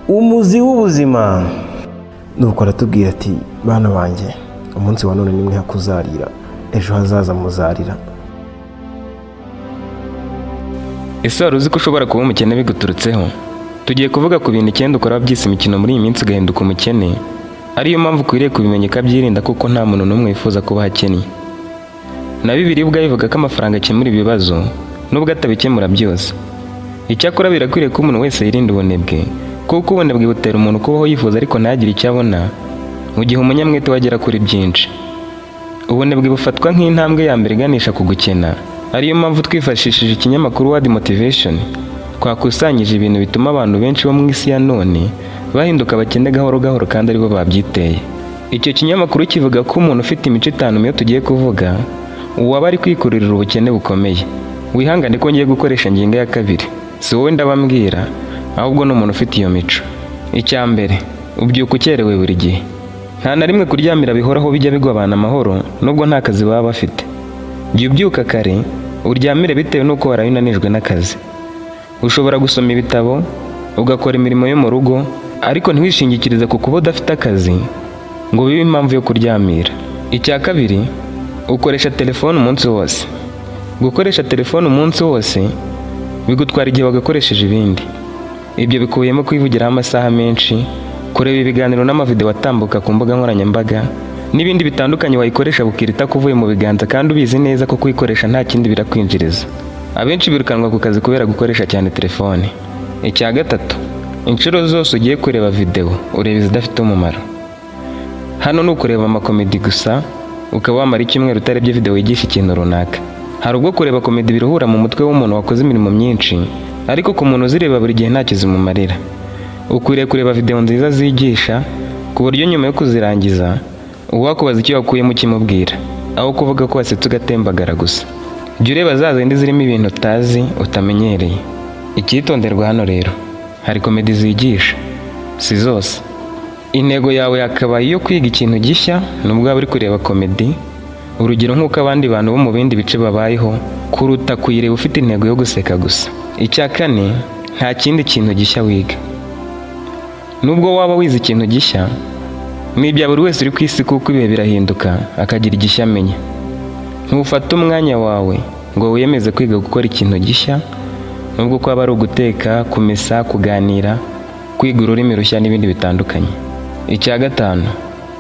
Umuzi w'ubuzima. Nuko aratubwira ati: "Bana banjye, umunsi wa none nimwe hakuzarira, ejo hazaza muzarira." Ese wari uzi ko ushobora kuba umukene biguturutseho? Tugiye kuvuga ku bintu 9 ukora byise imikino muri iyi minsi ugahinduka umukene, ariyo mpamvu ukwiriye kubimenya ukabyirinda, kuko nta muntu n'umwe wifuza kuba akennye. Na Bibiliya ubwayo ivuga ko amafaranga akemura ibibazo, nubwo atabikemura byose. Icyakora birakwiriye ko umuntu wese yirinda ubunebwe, kuko ubunebwe butera umuntu kubaho yifuza ariko ntagire icyo abona, mu gihe umunyamwete we agera kuri byinshi. Ubunebwe bufatwa nk'intambwe ya mbere iganisha ku gukena, ariyo mpamvu twifashishije ikinyamakuru Word Motivation twakusanyije ibintu bituma abantu benshi bo mu isi ya none bahinduka abakene gahoro gahoro kandi aribo babyiteye. Icyo kinyamakuru kivuga ko umuntu ufite imico 5 mu yo tugiye kuvuga, uwaba ari kwikururira ubukene bukomeye. Wihangane ko ngiye gukoresha ingingo ya kabiri, si wowe ndabambwira, ahubwo ni umuntu ufite iyo mico. Icya mbere, ubyuka ukerewe buri gihe. Nta na rimwe kuryamira bihoraho bijya bigwa abantu amahoro, nubwo nta kazi baba bafite. Jya ubyuka kare, uryamire bitewe n'uko waraye unanijwe n'akazi. Ushobora gusoma ibitabo, ugakora imirimo yo mu rugo, ariko ntiwishingikirize ku kuba udafite akazi ngo bibe impamvu yo kuryamira. Icya kabiri, ukoresha telefone umunsi wose. Gukoresha telefone umunsi wose bigutwara igihe wagakoresheje ibindi. Ibyo bikubiyemo kwivugiraho amasaha menshi, kureba ibiganiro n'amavideo atambuka ku mbuga nkoranyambaga n'ibindi bitandukanye. Wayikoresha bukira itakuvuye mu biganza, kandi ubizi neza ko kuyikoresha nta kindi birakwinjiriza. Abenshi birukanwa ku kazi kubera gukoresha cyane telefone. Icya gatatu, inshuro zose ugiye kureba videwo ureba izidafite umumaro. Hano ni ukureba amakomedi gusa, ukaba wamara icyumweru utarebye videwo yigisha ikintu runaka. Hari ubwo kureba komedi biruhura mu mutwe w'umuntu wakoze imirimo myinshi, ariko ku muntu uzireba buri gihe ntacyo zimumarira. Ukwiriye kureba videwo nziza zigisha, ku buryo nyuma yo kuzirangiza uwakubaza icyo wakuyemo ukimubwira, aho kuvuga ko wasetse ugatembagara gusa. Jya ureba za zindi zirimo ibintu utazi, utamenyereye. Icyitonderwa hano rero, hari komedi zigisha, si zose. Intego yawe yakabaye iyo kwiga ikintu gishya nubwo waba uri kureba komedi, urugero nk'uko abandi bantu bo mu bindi bice babayeho, kuruta kuyireba ufite intego yo guseka gusa. Icya kane, nta kindi kintu gishya wiga. Nubwo waba wize ikintu gishya, ni ibya buri wese uri ku isi, kuko ibihe birahinduka akagira igishya amenya. Ntufate umwanya wawe ngo wiyemeze kwiga gukora ikintu gishya, nubwo kwaba ari uguteka, kumesa, kuganira, kwiga ururimi rushya n'ibindi bitandukanye. Icya gatanu,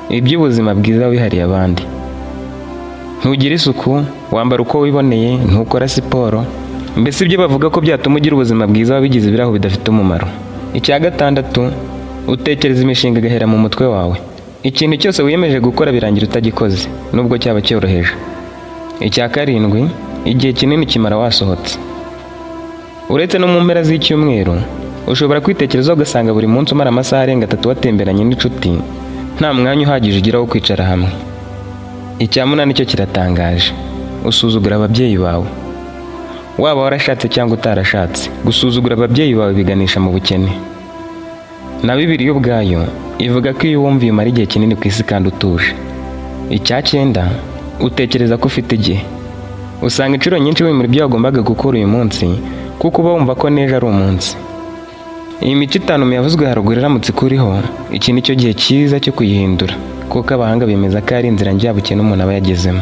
iby'ubuzima bwiza wihariye abandi. Ntugira isuku, wambara uko wiboneye, ntukora siporo, mbese ibyo bavuga ko byatuma ugira ubuzima bwiza wabigize ibiraho bidafite umumaro. Icya gatandatu, utekereza imishinga igahera mu mutwe wawe. Ikintu cyose wiyemeje gukora birangira utagikoze, nubwo cyaba cyoroheje. Icya karindwi, igihe kinini kimara wasohotse. Uretse no mu mpera z'icyumweru, ushobora kwitekerezaho ugasanga buri munsi umara amasaha arenga 3 watemberanye n'inshuti, nta mwanya uhagije ugira wo kwicara hamwe. Icya munani cyo kiratangaje, usuzugura ababyeyi bawe. Waba warashatse cyangwa utarashatse, gusuzugura ababyeyi bawe biganisha mu bukene. Na Bibiliya ubwayo ivuga ko iyo wumviye umara igihe kinini ku isi kandi utuje. Icya cyenda, utekereza ko ufite igihe. Usanga inshuro nyinshi wimura ibyo wagombaga gukora uyu munsi, kuko uba wumva ko n'ejo ari umunsi. Iyi mico 5 yavuzwe haruguru iramutse ikuriho, iki ni cyo gihe cyiza cyo kuyihindura, kuko abahanga bemeza ko ari inzira njyabukene umuntu aba yagezemo.